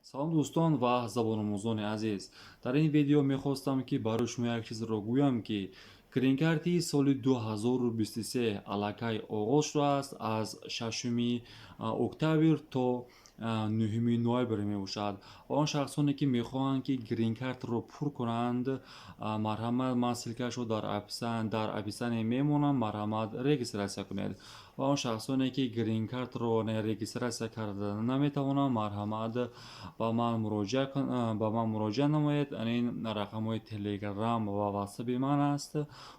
Салом, дӯстон ва забономӯзони азиз! Дар ин видео мехостам, ки барои шумо як чизро гӯям, ки гринкарти соли 2023 аллакай оғоз шудааст. Аз 6 октябр то 9 ноябр мебошад. Ва он шахсоне, ки мехоҳанд, ки гринкартро пур кунанд, марҳамат, ман ссылкашро дар описание мемонам, марҳамат, регистрация кунед. Ва он шахсоне, ки гринкартро регистрация карда наметавонанд, марҳамат, ба ман муроҷиат намоед. Ин рақамҳои Телеграм ва Ватсаби ман аст.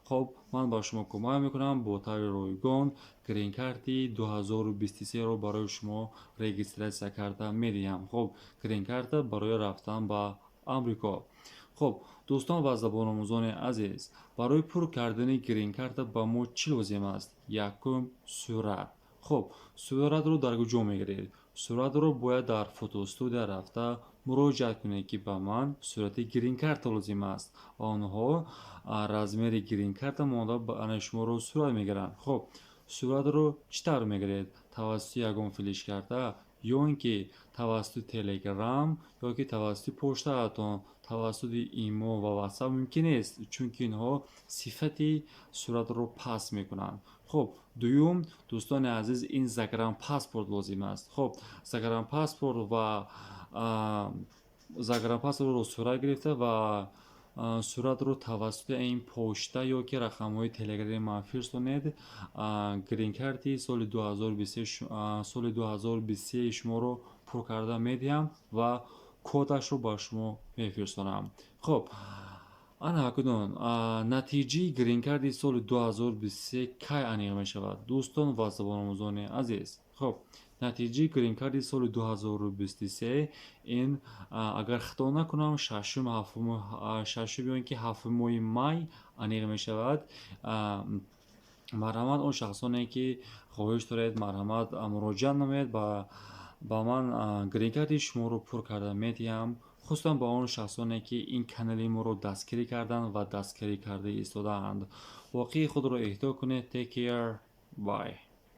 Хоб, ман ба шумо кӯмак мекунам, бо таври ройгон гринкарти 2023-ро барои шумо регистрация карда медиҳам. Хоб, гринкарта барои рафтан ба Амрико. Хоб, дӯстон ва забономӯзони азиз, барои пур кардани гринкарта ба мо чӣ лозим аст? Якум, сурат. Хоб, суратро дар куҷо мегиред? Суратро бояд дар фотостудия рафта муроҷиат кунед, ки ба ман сурати гринкарта лозим аст, ва онҳо размери гринкарта монда шуморо сурат мегиранд. Хоб, суратро чӣ тавр мегиред? Тавассути ягон флешкарта ё ин ки тавассути Телеграм, ё ки тавассути поштаатон. Тавассути Имо ва Ватсап мумкин нест, чунки инҳо сифати суратро паст мекунанд. Хуб, дуюм, дӯстони азиз, ин загранпаспорт лозим аст. Хуб, загранпаспорт ва загранпаспортро сурат гирифта ва суратро тавассути ин почта ё ки рақамҳои Телеграми ман фирстонед. Гринкарти соли 2023 шуморо пур карда медиҳам ва кодашро ба шумо мефирстонам. Хуб, ана акнун натиҷаи гринкарти соли 2023 кай аниқ мешавад, дӯстон ва забономӯзони азиз? Хуб, натиҷаи гринкарти соли 2023 ин, агар хато накунам, шашум ё ин ки ҳафтуми моҳи май аниқ мешавад. Марҳамат, он шахсоне, ки хоҳиш доред, марҳамат, муроҷиат намоед ба ман, гринкарти шуморо пур карда медиҳам. Хусусан ба он шахсоне, ки ин канали моро дастгирӣ карданд ва дастгирӣ карда истодаанд. Боқии худро эҳтиёт кунед. Take care, bye.